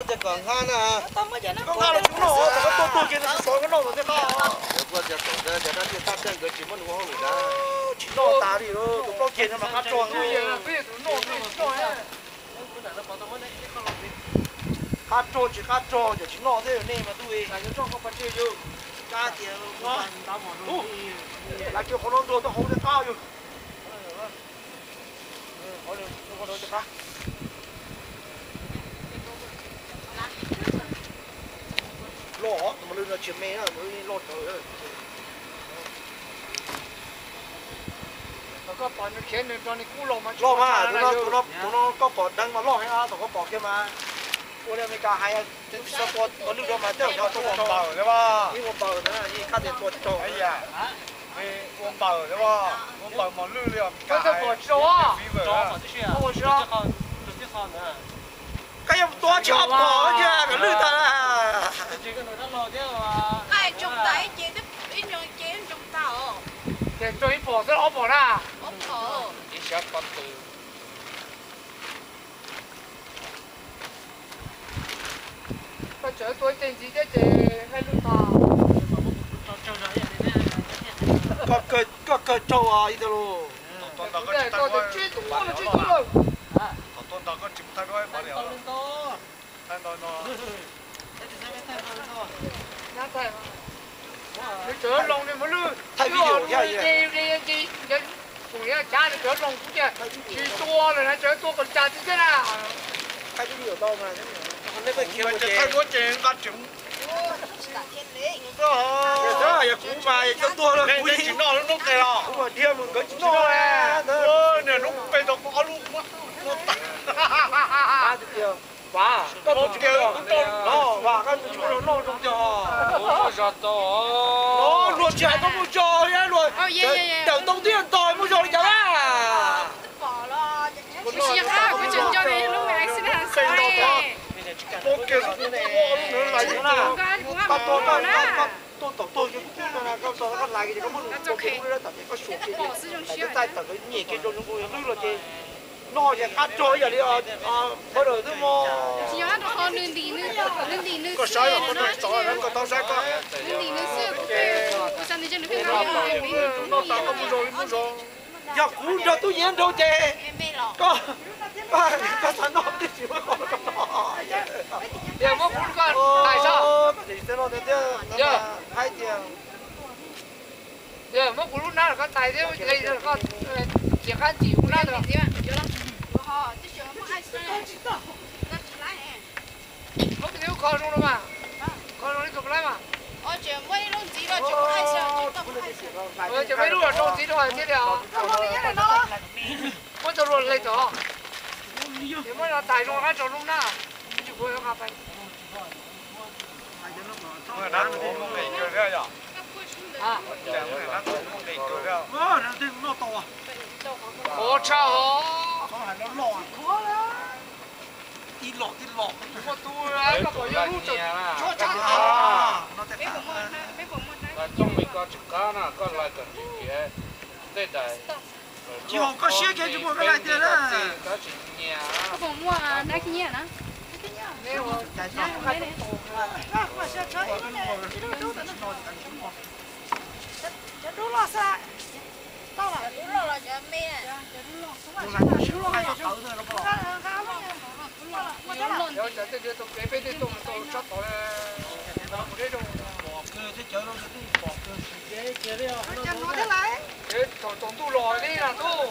Tias kom nqa na. Koj nqa los tsis noj, thaum koj tuaj tuaj kiag no tsis pom koj noj los thiaj nqa. Kuv tias kom nqa, cas dab tsi tab txawj nkawd tsis muab nws ua hauj lwm na. Tsis noj tas li, tus plaub ceg no mas qab rog. Qab rog tsis qab rog ces tsis noj thiab nej mas tub. Lawv tsis qhov no ntuag tuaj hauv thiaj qab yus. Loj, tus mos lwj no tsis me na, loj kawg. Loj mas, tus no, tus no koj pom deev mas loj heev, thaum koj pom kiag mas. Ua li Amelikas hais, twb tsis tau tua mos lwj rau mas tej zaum xyov tua tau. Ib ua npaws ntawd, kab tias tua tsis tau. Ua npaws, ua npaws mos lwj li os. Koj yog tua tsis ob phom kiag kom lwj tag. Ces rau ib phom xwb ob phom na. Koj tseem tua ib teg ntxiv thiab ces nqaij lwj tag. Koj kawg tsaug ib tug lauj. Koj tus tsib tug, koj tus tsib tug lauj. Nws tseem loo nws mos lwj. Thaij video thiab. Thaum nws cov loo kuv tias tsis tua lawm na, tseem tua kom cas tib thiab na. Thaij video tau mas. Thaij duab ces nqa tseem. Yog kuv mas cov tuag los kuv tsis noj lub noob qes los. Kuv mas dhia mus nkawd tsis noj. Niag noob qes tau ob lub. Vam, koj tus tsis muaj zog, Vam, koj tus tsis muaj zog noj zoo tiag. Luag tsis hais koj muaj zog thiab, luag tawm tau tiaj ntog muaj zog li cas na. Tuaj tom tuaj kiag kuv twb no na, koj tso koj lais kiag ces koj muab nws tua kiag lub lab tam ces koj suam kiag ces lais tawm tawm nyiam kiag rau zoo nkaus yog lwj los ces noj ces qab rog ib yam li pawg lawm twb mo. Koj saib los koj tau saib koj. Noj tas koj muaj zog li muaj zog. Yog kuv nrog tub nyiam nraug ces koj, koj xav noj twb tsis muab koj noj. Koj tsis txawj noj tiag thiab, hais tias muab kuv lub nab los koj tais thiab, koj txiav qab ntxim kuv nab ntawd. Muab kiag lub kho zoo no mas, kho zoo li tus laib mas. Ces muab ib lub rau ntxiv rau hais thiab li os. Muab tau luag hle tod. Ces muab no tais zoo qab tso lub nab, tsis kuv nqa pais. Qhov tshaj os. Tib los tib los, muaj tub koj pom yog lub tseem tshab tshab. Tsooj li koj tsis qab na, koj lais kom ntsws kiag tej dais. Tsis haum koj siab kiag tsis muaj koj lais tiag na. Koj tsis nyiam. Cov dub loj xwb. Tau lawm. Cov dub loj los cov me. Cov dub loj. Cov dub loj. Cov dub loj. Peb tej tuaj mus tau sab tod. Pom kawg thiab cov no twb pom kawg. Cov no thiab lawm. Thaum tsaus ntuj los li na tub.